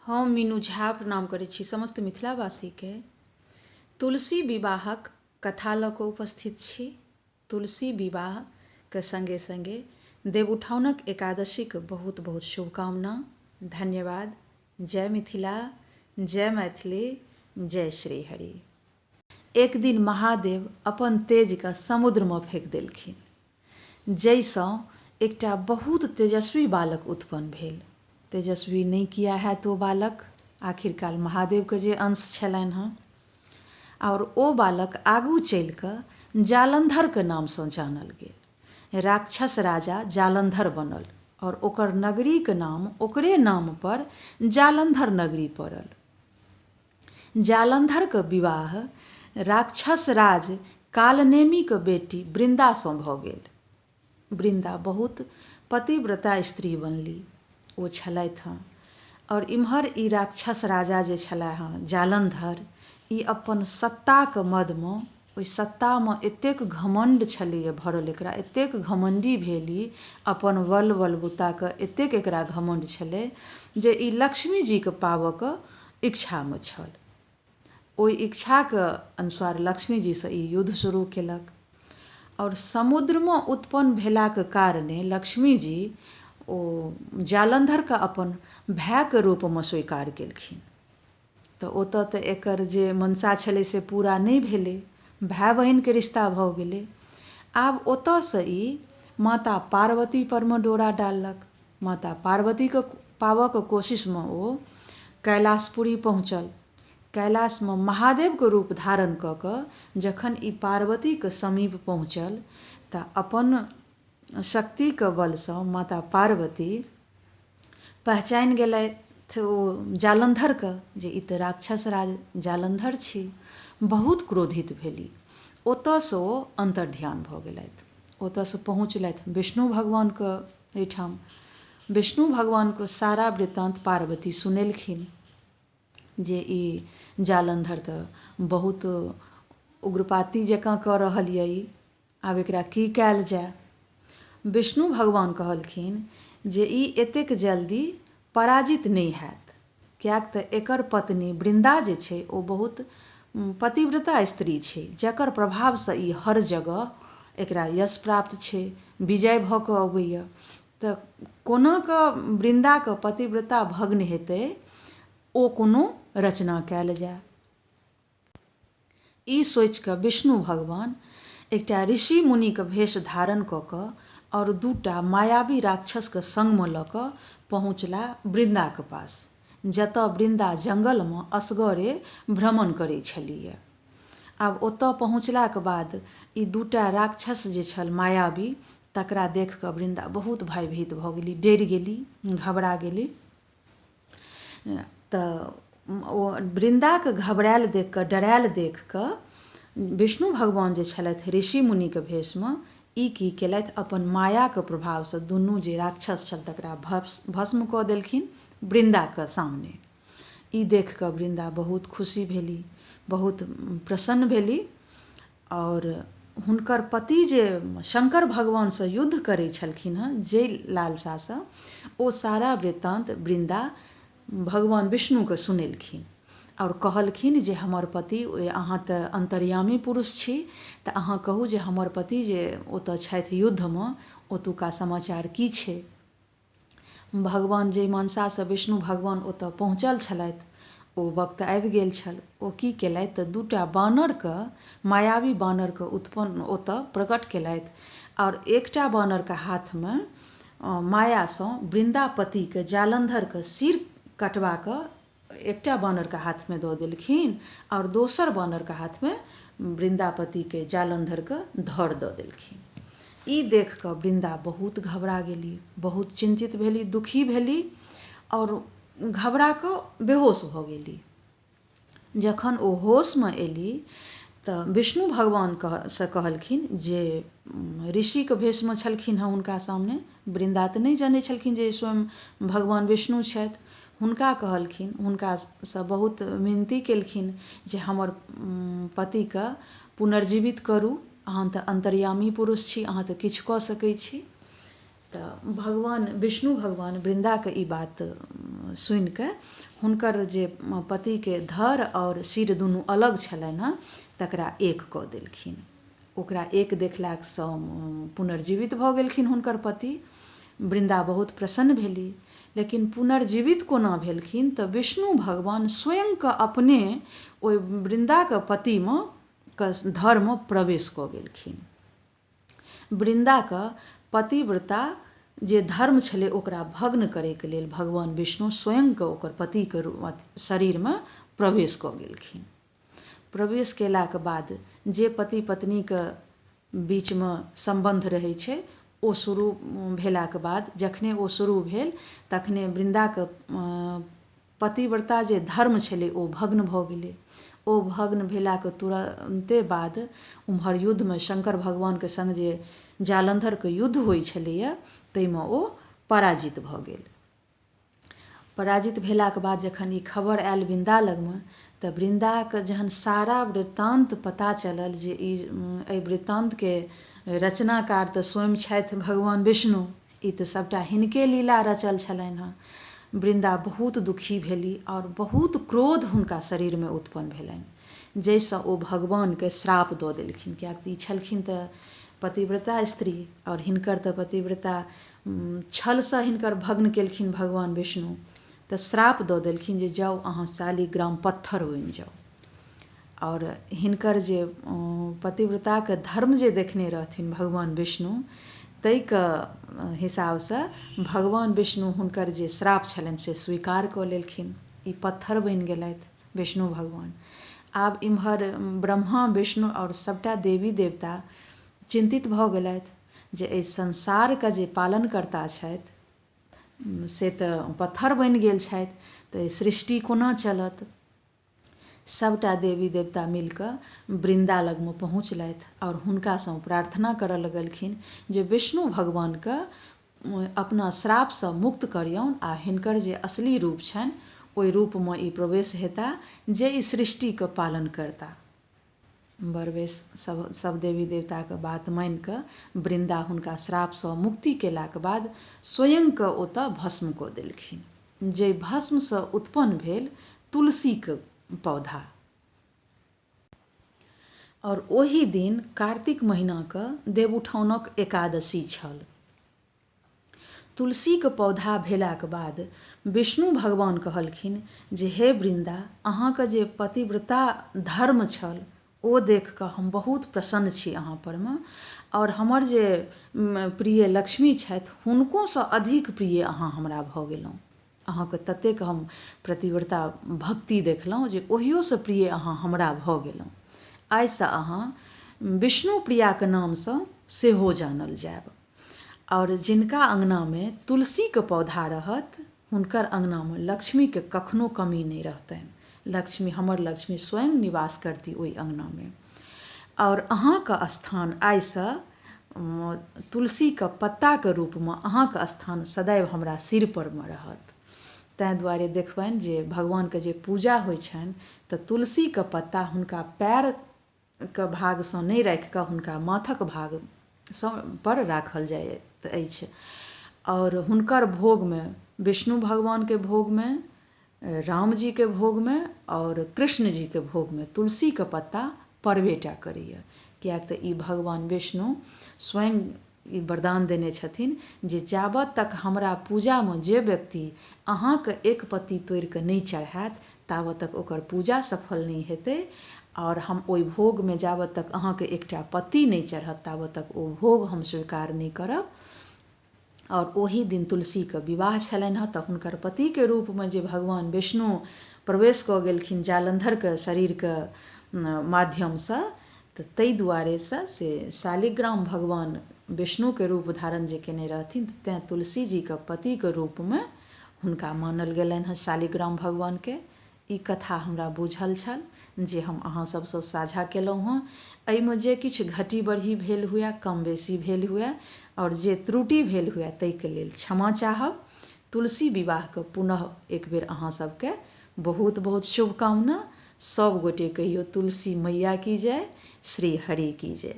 हम मीनू झा प्रणाम करै छी समस्त मिथिलावासीके। तुलसी विवाहक कथा लऽ कऽ उपस्थित छी। तुलसी विवाहके सङ्गे सङ्गे देवउठाउनक एकादशीके बहुत बहुत शुभकामना। धन्यवाद। जय मिथिला, जय मैथिली, जय श्री हरि। एक दिन महादेव अपन तेजके समुद्रमे फेक देलखिन, जाहिसँ एकटा बहुत तेजस्वी बालक उत्पन्न भेल। तेजस्वी नहि किया हैत ओ बालक, आखिरकार महादेवके जे अंश छलनि हँ। आओर ओ बालक आगू चलिकऽ जालंधरके नामसँ जानल गेल। राक्षस राजा जालंधर बनल आओर ओकर नगरीके नाम ओकरे नाम पर जालंधर नगरी पड़ल। जालंधरके विवाह राक्षस राज कालनेमीके बेटी वृन्दासँ भऽ गेल। वृन्दा बहुत पतिव्रता स्त्री बनली ओ छलथि हँ। आओर इम्हर ई राक्षस राजा जे छलाह हँ जालंधर, ई अपन सत्ताके मदमे, ओहि सत्तामे एतेक घमण्ड छलैए भरल एकरा, एतेक घमण्डी भेल ई, अपन बल बलबुताके एतेक एकरा घमण्ड छलै जे ई लक्ष्मीजीके पाबऽके इच्छामे छल। ओहि इच्छाके अनुसार लक्ष्मीजीसँ ई युद्ध शुरू केलक। आओर समुद्रमे उत्पन्न भेलाके कारणे लक्ष्मीजी ओ जालंधरके अपन भायके रूपमे स्वीकार केलखिन। तऽ ओतऽ तऽ एकर जे मनसा छलै से पूरा नहि भेलै, भाय बहिनके रिश्ता भऽ गेलै। आब ओतऽसँ ई माता पार्वती परमे डोरा डाललक। माता पार्वतीके पाबऽके कोशिशमे ओ कैलाशपुरी पहुँचल। कैलाशमे महादेवके रूप धारण कऽ कऽ जखन ई पार्वतीके समीप पहुँचल तऽ अपन शक्तिके बलसँ माता पार्वती पहचानि गेलथि ओ जालंधरके जे ई तऽ राक्षस राज जालंधर छी। बहुत क्रोधित भेली। ओतऽसँ ओ अन्तर्ध्यान भऽ गेलथि। ओतऽसँ पहुँचलथि विष्णु भगवानके एहिठाम। विष्णु भगवानके सारा वृत्तान्त पार्वती सुनेलखिन जे ई जालंधर तऽ बहुत उग्रपाती जकाँ कऽ रहल यऽ ई, आब एकरा की कयल जाय। विष्णु भगवान कहलखिन जे ई एतेक जल्दी पराजित नहि हैत, किएक तऽ एकर पत्नी वृन्दा जे छै ओ बहुत पतिव्रता स्त्री छै, जकर प्रभावसँ ई हर जगह एकरा यश प्राप्त छै, विजय भऽ कऽ अबैए। तऽ कोना कऽ वृन्दाके पतिव्रता भग्न हेतै ओ कोनो रचना कयल जाय। ई सोचि कऽ विष्णु भगवान एकटा ऋषि मुनिके भेष धारण कऽ कऽ आओर दूटा मायावी राक्षसके सङ्गमे लऽ कऽ पहुँचला वृन्दाके पास, जतऽ वृन्दा जङ्गलमे असगरे भ्रमण करै छलीह। आब ओतऽ पहुँचलाके बाद ई दूटा राक्षस जे छल मायावी, तकरा देख कऽ वृन्दा बहुत भयभीत भऽ गेली, डरि गेली, घबरा गेली। तऽ ओ वृन्दाके घबरायल देख कऽ, डरायल देख कऽ विष्णु भगवान जे छलथि ऋषि मुनिके भेषमे, ई की केलथि, अपन मायाके प्रभावसँ दुनू जे राक्षस छल तकरा भस्म कऽ देलखिन वृन्दाके सामने। ई देख कऽ वृन्दा बहुत खुशी भेली, बहुत प्रसन्न भेली। आओर हुनकर पति जे शंकर भगवानसँ युद्ध करै छलखिन हँ जे लालसासँ, ओ सारा वृत्तान्त वृन्दा भगवान विष्णुके सुनेलखिन आओर कहलखिन जे हमर पति, अहाँ तऽ अन्तर्यामी पुरुष छी, तऽ अहाँ कहू जे हमर पति जे ओतऽ छथि युद्धमे, ओतुका समाचार की छै। भगवान जे मनसासँ विष्णु भगवान ओतऽ पहुँचल छलथि ओ वक्त आबि गेल छल। ओ की केलथि तऽ दूटा बानरके, मायावी बानरके उत्पन्न ओतऽ प्रकट केलथि आओर एकटा बानरके हाथमे मायासँ वृन्दापतिके जालंधरके सिर कटवा कऽ एकटा बानरके हाथमे दऽ देलखिन आओर दोसर बानरके हाथमे वृन्दापतिके जालंधरके धर दऽ देलखिन। ई देख कऽ वृन्दा बहुत घबरा गेली, बहुत चिन्तित भेली, दुखी भेली आओर घबरा कऽ बेहोश भऽ गेली। जखन ओ होशमे एली तऽ विष्णु भगवान से कहलखिन जे ऋषिके भेषमे छलखिन हँ हुनका सामने, वृन्दा तऽ नहि जनै छलखिन जे स्वयं भगवान विष्णु छथि। हुनका कहलखिन, हुनकासँ बहुत विनती केलखिन जे हमर पतिके पुनर्जीवित करू, अहाँ तऽ अन्तर्यामी पुरुष छी, अहाँ तऽ किछु कऽ सकै छी। तऽ भगवान विष्णु भगवान वृन्दाके ई बात सुनिके हुनकर जे पतिके धड़ आओर सिर दुनू अलग छलनि हँ तकरा एक कऽ देलखिन। ओकरा एक देखलासँ पुनर्जीवित भऽ गेलखिन हुनकर पति। वृन्दा बहुत प्रसन्न भेली। लेकिन पुनर्जीवित कोना भेलखिन तऽ विष्णु भगवान स्वयंके अपने ओहि वृन्दाके पतिमे धड़मे प्रवेश कऽ गेलखिन। वृन्दाके पतिव्रता जे धर्म छलै ओकरा भग्न करैके लेल भगवान विष्णु स्वयंके ओकर पतिके शरीरमे प्रवेश कऽ गेलखिन। प्रवेश केलाके बाद जे पति पत्नीके बीचमे सम्बन्ध रहै छै ओ शुरू भेलाके बाद जखने ओ शुरू भेल तखने वृन्दाके पतिव्रता जे धर्म छलै ओ भग्न भऽ गेलै। ओ भग्न भेलाके तुरन्ते बाद उम्हर युद्धमे शंकर भगवानके संग जे जालंधरके युद्ध होइ छलैया ताहिमे ओ पराजित भऽ गेल। पराजित भेलाके बाद जखन ई खबर आयल वृन्दा लगमे तऽ वृन्दाके जहन सारा वृत्तान्त पता चलल जे ई एहि वृत्तान्तके रचनाकार तऽ स्वयं छथि भगवान विष्णु, ई तऽ सभटा हिनके लीला रचल छलनि हँ। वृन्दा बहुत दुखी भेली आओर बहुत क्रोध हुनका शरीरमे उत्पन्न भेलनि, जाहिसँ ओ भगवानके श्राप दऽ देलखिन। किएक तऽ ई छलखिन तऽ पतिव्रता स्त्री आओर हिनकर तऽ पतिव्रता छलसँ हिनकर भग्न केलखिन भगवान विष्णु, तऽ श्राप दऽ देलखिन जे जाउ अहाँ शालिग्राम पत्थर बनि जाउ। आओर हिनकर जे पतिव्रताके धर्म जे देखने रहथिन भगवान विष्णु, ताहिके हिसाबसँ भगवान विष्णु हुनकर जे श्राप छलनि से स्वीकार कऽ लेलखिन। ई पत्थर बनि गेलथि विष्णु भगवान। आब इम्हर ब्रह्मा विष्णु आओर सभटा देवी देवता चिन्तित भऽ गेलथि जे एहि संसारके जे पालनकर्ता छथि से तऽ पत्थर बनि गेल छथि, तऽ सृष्टि कोना चलत। सभटा देवी देवता मिलकऽ वृन्दा लगमे पहुँचलथि आओर हुनकासँ प्रार्थना करऽ लगलखिन जे विष्णु भगवानके अपना श्रापसँ मुक्त करियौन आ हिनकर जे असली रूप छनि ओहि रूपमे ई प्रवेश हेता जे ई सृष्टिके पालन करता। बरबेस सब देवी देवताके बात मानिकऽ वृन्दा हुनका श्रापसँ मुक्ति केलाके बाद स्वयंके ओतऽ भस्म कऽ देलखिन, जे भस्मसँ उत्पन्न भेल तुलसीके पौधा। आओर ओहि दिन कार्तिक महीनाके देवउठाउनक एकादशी छल। तुलसीके पौधा भेलाके बाद विष्णु भगवान कहलखिन जे हे वृन्दा, अहाँके जे पतिव्रता धर्म छल ओ देख कऽ हम बहुत प्रसन्न छी अहाँ परमे, आओर हमर जे प्रिय लक्ष्मी छथि हुनकोसँ अधिक प्रिय अहाँ हमरा भऽ गेलहुँ। अहाँके ततेक हम प्रतिव्रता भक्ति देखलहुँ जे ओहियोसँ प्रिय अहाँ हमरा भऽ गेलहुँ। आइसँ अहाँ विष्णु प्रियाके नामसँ सेहो जानल जायब। आओर जिनका अङ्गनामे तुलसीके पौधा रहत हुनकर अङ्गनामे लक्ष्मीके कखनो कमी नहि रहतनि। लक्ष्मी, हमर लक्ष्मी स्वयं निवास करती ओहि अङ्गनामे। आओर अहाँके स्थान आइसँ तुलसीके पत्ताके रूपमे अहाँके स्थान सदैव हमरा सिर परमे रहत। ताहि दुआरे देखबनि जे भगवानके जे पूजा होइ छनि तऽ तुलसीके पत्ता हुनका पैरके भागसँ नहि राखिकऽ हुनका माथक भागसँ पर राखल जाइत अछि। आओर हुनकर भोगमे विष्णु भगवानके भोगमे, रामजीके भोगमे आओर कृष्णजीके भोगमे तुलसीके पत्ता पड़बे टा करैए। किएक तऽ ई भगवान विष्णु स्वयं ई वरदान देने छथिन जे जाबत तक हमरा पूजामे जे व्यक्ति अहाँके एक पत्ती तोड़िकऽ नहि चढ़ायत ताबत तक ओकर पूजा सफल नहि हेतै, आओर हम ओहि भोगमे जाबत तक अहाँके एकटा पत्ती नहि चढ़त ताबत तक ओ भोग हम स्वीकार नहि करब। आओर ओहि दिन तुलसीके विवाह छलनि हँ, तऽ हुनकर पतिके रूपमे जे भगवान विष्णु प्रवेश कऽ गेलखिन जालंधरके शरीरके माध्यमसँ, तऽ ताहि दुआरेसँ से शालिग्राम भगवान विष्णुके रूप धारण जे केने रहथिन तेँ तुलसी जीके पतिके रूपमे हुनका मानल गेलनि हँ शालिग्राम भगवानके। ई कथा हमरा बुझल छल जे हम अहाँ सबसँ साझा केलहुँ हँ। एहिमे जे किछु घटी बढ़ी भेल हुए, कम बेसी भेल हुए आओर जे त्रुटि भेल हुए ताहिके लेल क्षमा चाहब। तुलसी विवाहके पुनः एक बेर अहाँ सबके बहुत बहुत शुभकामना। सब गोटे कहियो तुलसी मैया की जय, श्री हरि की जय।